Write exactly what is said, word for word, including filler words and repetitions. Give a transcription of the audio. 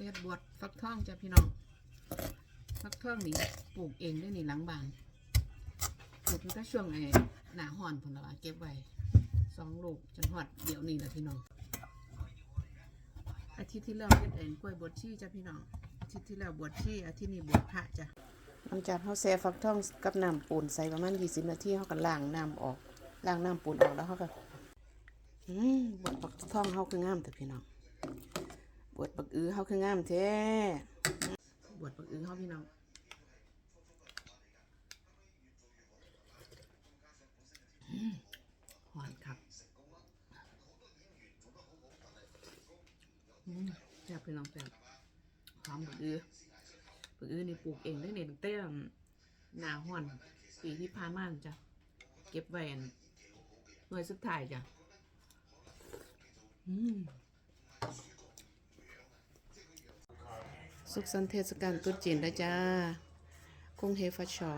เฮ็ดบวชฟักทองจ้ะพี่น้อง ฟักทองนี่ปลูกเองเด้อนี่หลังบ้าน ปลูกตั้งแต่ช่วงไอ้หน้าร้อนพุ้นละว่าเก็บไว้สองลูกจนฮอดเดี๋ยวนี้ละพี่น้อง อาทิตย์ที่แล้วเฮ็ดเองกล้วยบวชชีจ้ะพี่น้อง อาทิตย์ที่แล้วบวชชี อาทิตย์นี้บวชพระจ้ะ หลังจากเฮาแช่ฟักทองกับน้ำปูนใส่ประมาณยี่สิบนาที เฮาก็ล้างน้ำออก ล้างน้ำปูนออกแล้วเฮาก็ อืม บวชฟักทองเฮาคืองามแท้พี่น้อง บวชบักอื้อเฮาคืองามแท้ บวชบักอื้อเฮาพี่น้อง อืม ฮ้อนคัก อืม แซ่บพี่น้องแซ่บ หอมบักอื้อ บักอื้อนี่ปลูกเองเด้อนี่ ตั้งแต่หน้าร้อนปีที่ผ่านมาจ้ะ เก็บไว้อันหน่วยสุดท้ายจ้ะ อืม สุขสันต์เทศกาลตรุษจีนด้วยจ้า คงเฮฟาชอ